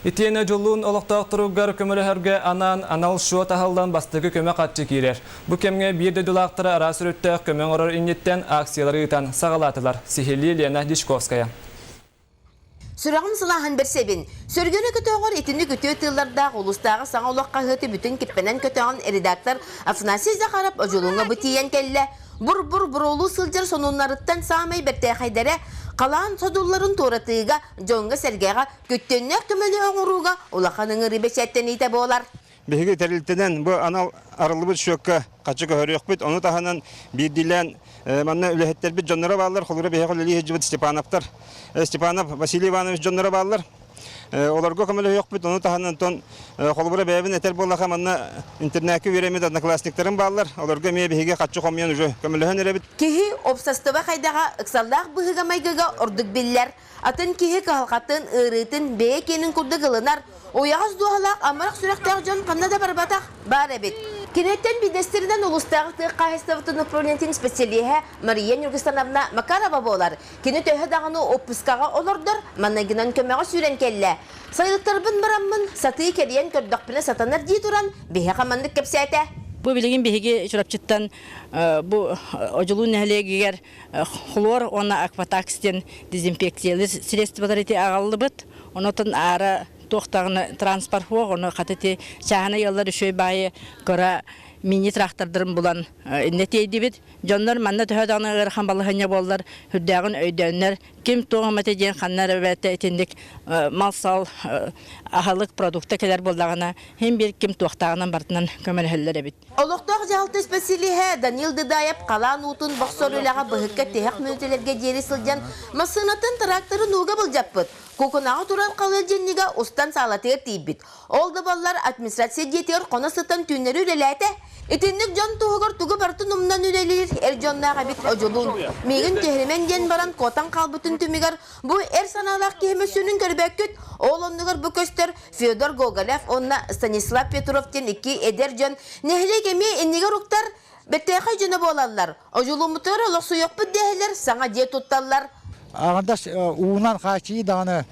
Итиэнэ Дьулуун олохтоохторугар көмөлөһөргө анаан анал счет аһыллан бастакы көмө харчы киирэр. Бу кэмҥэ биир дойдулаахтара араас өрүттээх көмө оҥорор инниттэн акциялары ыытан саҕалаатылар. Сиһилии Лена Дьячковская. Сүрэҕим сылааһын бэрсэбин. Сөргөнө көтөҕөр итинник үтүө тыыллардаах улуустааҕы Саҥа олох хаһыаты бүтүн киппэнэн көтөҕөн редактор Афанасий Захаров Одьулууҥҥа бу тиийэн кэллэ. Бур-бур буруолуу сылдьар сонуннарыттан саамай бэртээхэйдэрэ халаан содулларын туоратыыга, дьоҥҥо-сэргэҕэ күттүөннээх көмөнү оҥорууга улахан ыҥырыы бэчээттэниитэ буолар. Биһиги тэрилтэнэн бу анал арыллыбыт счекка хаччы көһөрүөхпүт. Ону таһынан биирдиилээн манна үлэһиттэрбит дьонноро бааллар. Холобура биһиэхэ үлэлии сылдьыбыт Степановтар, Степанов Василий Иванович дьонноро бааллар. Олорго көмөлөһүөхпүт. Ону таһынан тон холобура бэйэбин этэр буоллаха манна интернакка үөрэммит одноклассниктарым бааллар. Олорго эмиэ биһиги хаччы хомуйан уже көмөлөһөн эрэбит. Киһи уопсастыба хайдаҕа ыксаллаах быһыыга-майгыга ордук биллэр. Атын киһи кыһалҕатын, ыарыытын бэйэ киэнин курдук ылынар, уйаҕас дууһалаах амарах сүрэхтээх дьон ханна да барбатах баар эбит. Киниттэн биирдэстэринэн улуустааҕы тыа хаһаайыстыбатын управлениетын специалиһэ Мария Ньургустановна Макарова буолар. Кини төһө даҕаны уоппускаҕа олордор, маҥнайгынан көмөҕө сүүрэн кэллэ. Сайылыктарбын бараммын, сатыы кэрийэн көрдөхпүнэ сатанар дии туран, биһиэхэ маннык кэпсээтэ. Бу билигин биһиги Чурапчыттан бу Одьулуун нэһилиэгигэр хлор уонна акватакс диэн дезинфекциялыыр средстволар ити аҕаллыбыт. Онотон аара туох даҕаны транспорт суох, ону хата ити чааһынай ыаллар үчүгэй баайы кыра мини-трактордарын булан иннэ тиэйдибит. Дьоннор манна төһө даҕаны ыарахан балаһыанньа буоллар, сүрдээҕин өйдөөннөр, ким туох эмэтэ диэн ханна эрэ эбэтэ итинник мал-сал аһылык продукта кэлэр буоллаҕына, син биир ким туохтааҕынан барытынан көмөлөһөллөр эбит. Олохтоох дьаһалта испэсэлииһэ Данил Дыдаев халаан уутун бохсор үлэҕэ быһыкка тиһэх мүнүүтэлэргэ диэри сылдьан массыынатын, тракторын ууга былдьаппыт. Кукунаҕа турар халыа дьиннигэ устан саалатыгар тиийбит. Ол да буоллар администрация дьиэтигэр хоно сытан түүннэри үлэлээтэ. Итинник дьон туһугар тугу барытын умнан үлэлиир эр дьонноох эбит Одьулуун. Миигин түһэримэн диэн баран куотан хаалбытын түмүгэр Бу эр санаалаах киһи мөссүөнүн көрбөккүт, ол оннугар бу көстөр Федор Гоголев уонна Станислав Петров диэн икки эдэр дьон нэһилиэк эмиэ иннигэр уктар бэртээхэй дьоно буолаллар. Одьулууммутугар олохсуйуохпут дэһэлэр, саҥа дьиэ тутталлар. Аҕандас уунан хааччыйыы даҕаны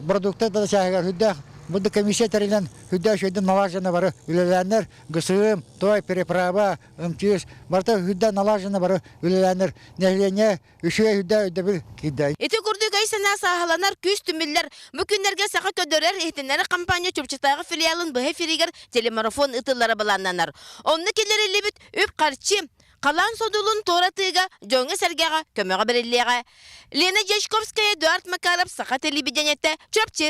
продукта да чааһыгар үрдээх бу комиссия тэрилэн үрдээх үчүгэйдик налажена бары үлэлээннэр ГСМ, той, переправа, МТС барыта үрдээх налажена бары үлэлээннэр нэһилиэнньэ Үчүгэй үрдэ өйдөбүл киирдэ. Ити курдук өй-санаа сааһыланар, күүс түмүллэр. Бу күннэргэ Саха көрдөрөр-иһитиннэрэр компания Чурапчытааҕы филиалын быһа эфиригэр телемарафон ыытыллара былааннанар. Онно киллэриллибит үп-харчы халаан содулун туоратыыга дьоҥҥо-сэргэҕэ көмөҕө бэриллиэҕэ. Лена Дьячковская, Эдуард Макаров, Саха телевидениетэ, Чурапчы.